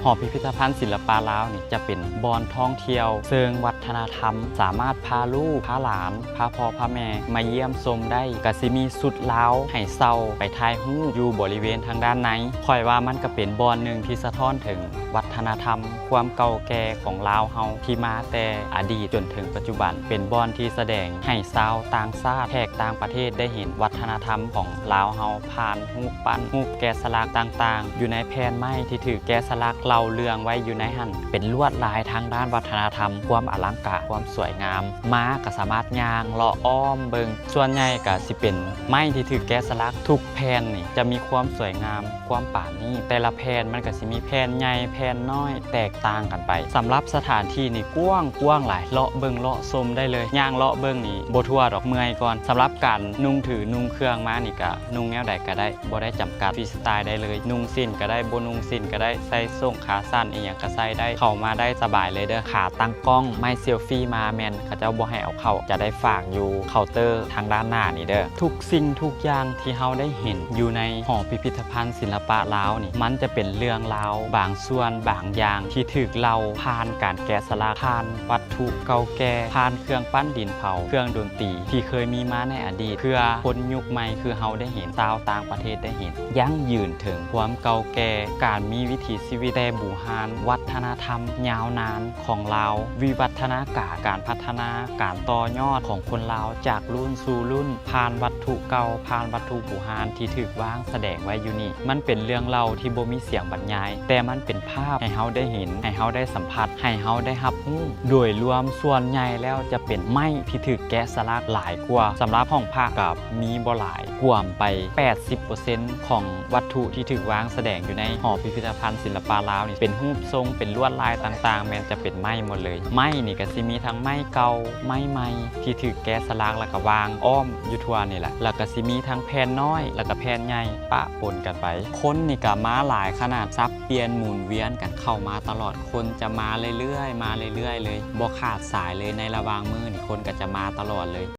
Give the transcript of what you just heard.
ຫໍພິພິທະພັນສິລະປະລາວນີ້ຈະເປັນບ່ອນທ່ອງທ່ຽວເຊີງວັດທະນະທຳ, ສາມາດພາລູກພາຫຼານ ພາພໍ່ພາແມ່ມາຢ້ຽມຊົມໄດ້. ກະຊິມີຊຸດລາວໃຫ້ເຊົ່າໄປຖ່າຍຮູບຢູ່ບໍລິເວນທາງດ້ານໃນ. ຂ້ອຍວ່າມັນກະເປັນບ່ອນໜຶ່ງທີ່ສະທ້ອນເຖິງວັດທະນະທຳ ຄວາມເກົ່າແກ່ຂອງລາວເຮົາທີ່ມາແຕ່ອະດີດຈົນເຖິງປັດຈຸບັນ, ເປັນບ່ອນທີ່ສະແດງໃຫ້ຊາວຕ່າງຊາດ ແຂກຕ່າງປະເທດໄດ້ເຫັນວັດທະນະທຳຂອງລາວເຮົາ ຜ່ານຮູບປັ້ນ, ຮູບແກະສະຫຼັກຕ່າງໆ ຢູ່ໃນແຜ່ນໄມ້ທີ່ຖືກແກະສະຫຼັກເລົ່າເລື່ອງໄວ້ຢູ່ໃນຫັ້ນ, ເປັນລວດລາຍທາງດ້ານວັດທະນະທຳ, ຄວາມອະລັງການ, ຄວາມສວຍງາມ. ມາກະສາມາດຍ່າງເລາະອ້ອມເບິ່ງ. ສ່ວນໃຫຍ່ກະຊິເປັນໄມ້ທີ່ຖືກແກະສະຫຼັກ, ທຸກແຜ່ນນີ້ຈະມີຄວາມສວຍງາມ, ຄວາມປານີ. ແຕ່ລະແຜ່ນມັນກະຊິມີແຜ່ນໃຫຍ່, ແຜ່ນນ້ອຍ ແຕກຕ່າງກັນໄປ. ສຳລັບສະຖານທີ່ນີ້ກວ້າງ, ກວ້າງຫຼາຍ, ເລາະເບິ່ງເລາະຊົມໄດ້ເລີຍ. ຍ່າງເລາະເບິ່ງນີ້ບໍ່ທົ່ວດອກ, ເມື່ອຍກ່ອນ. ສຳລັບການນຸ່ງຖືນຸ່ງເຄື່ອງມານີ້ກະນຸ່ງແນວໃດກະໄດ້, ບໍ່ໄດ້ຈຳກັດ, ຟຣີສະຕາຍໄດ້ເລີຍ. ນຸ່ງສິ້ນກະໄດ້, ບໍ່ນຸ່ງສິ້ນກະໄດ້, ໃສ່ສົ້ງຂາສັ້ນອີ່ຫຍັງກະໃສ່ໄດ້, ເຂົ້າມາໄດ້ສະບາຍເລີຍເດີ້. ຂາຕັ້ງກ້ອງ, ໄມ້ເຊວຟີມາແມ່ນເຂົາເຈົ້າບໍ່ໃຫ້ເອົາເຂົ້າ, ຈະໄດ້ຝາກຢູ່ເຄົາເຕີທາງດ້ານໜ້ານີ້ເດີ້. ທຸກສິ່ງທຸກຢ່າງທີ່ເຮົາໄດ້ເຫັນຢູ່ໃນຫໍພິພິທະພັນສິລະປະລາວນີ້ ມັນຈະເປັນເລື່ອງລາວບາງສ່ວນບາງຢ່າງທີ່ຖືກເລົ່າຜ່ານການແກະສະຫຼັກ, ຜ່ານວັດຖຸເກົ່າແກ່, ຜ່ານເຄື່ອງປັ້ນດິນເຜົາ, ເຄື່ອງດົນຕີທີ່ເຄີຍມີມາໃນອະດີດ, ເພື່ອຄົນຍຸກໃໝ່ຄືເຮົາໄດ້ເຫັນ, ຊາວຕ່າງປະເທດໄດ້ເຫັນ, ຢັ້ງຢືນເຖິງຄວາມເກົ່າແກ່, ການມີວິຖີຊີວິດແຕ່ບູຮານ, ວັດທະນະທຳຍາວນານ ຂອງລາວ, ວິວັດທະນາການ, ການພັດທະນາ, ການຕໍ່ຍອດຂອງຄົນລາວຈາກລຸ້ນສູ່ລຸ້ນ, ຜ່ານວັດຖຸເກົ່າ, ຜ່ານວັດຖຸບູຮານທີ່ຖືກວາງສະແດງໄວ້ຢູ່ນີ້. ມັນເປັນເລື່ອງເລົ່າທີ່ບໍ່ມີສຽງບັນຍາຍ, ແຕ່ມັນເປັນພາບໃຫ້ເຮົາໄດ້ເຫັນ, ໃຫ້ເຮົາໄດ້ສຳຜັດ, ໃຫ້ເຮົາໄດ້ຮັບຮູ້. ໂດຍລວມສ່ວນໃຫຍ່ແລ້ວຈະເປັນໄມ້ທີ່ຖືກແກະສະຫຼັກຫຼາຍກວ່າ. ສຳລັບຫ້ອງພະກະມີບໍ່ຫຼາຍ, ກວມໄປແປດສິບເປີເຊັນຂອງວັດຖຸທີ່ຖືກວາງສະແດງຢູ່ໃນຫໍພິພິທະພັນສິລະປະລາວນີ້ ເປັນຮູບຊົງ, ເປັນລວດລາຍຕ່າງໆ ແມ່ນຈະ ເປັນໄມ້ໝົດເລີຍ. ໄມ້ນີ້ກະຊິມີທັງໄມ້ເກົ່າ, ໄມ້ໃໝ່ ທີ່ຖືກແກະສະຫຼັກ ແລ້ວກະວາງອ້ອມຢູ່ທົ່ວນີ້ແຫຼະ. ແລ້ວກະຊິມີທັງແຜ່ນນ້ອຍ ແລ້ວກະແຜ່ນໃຫຍ່ປະປົນກັນໄປ. ຄົນນີ້ກະມາຫຼາຍຂະໜາດ, ສັບປ່ຽນໝູນວຽນກັນເຂົ້າມາຕະຫຼອດ. ຄົນຈະມາເລື້ອຍໆ, ມາເລື້ອຍໆເລີຍ, ບໍ່ຂາດສາຍເລີຍ. ໃນລະຫວ່າງມື້ນີ້ຄົນກະຈະມາຕະຫຼອດເລີຍ.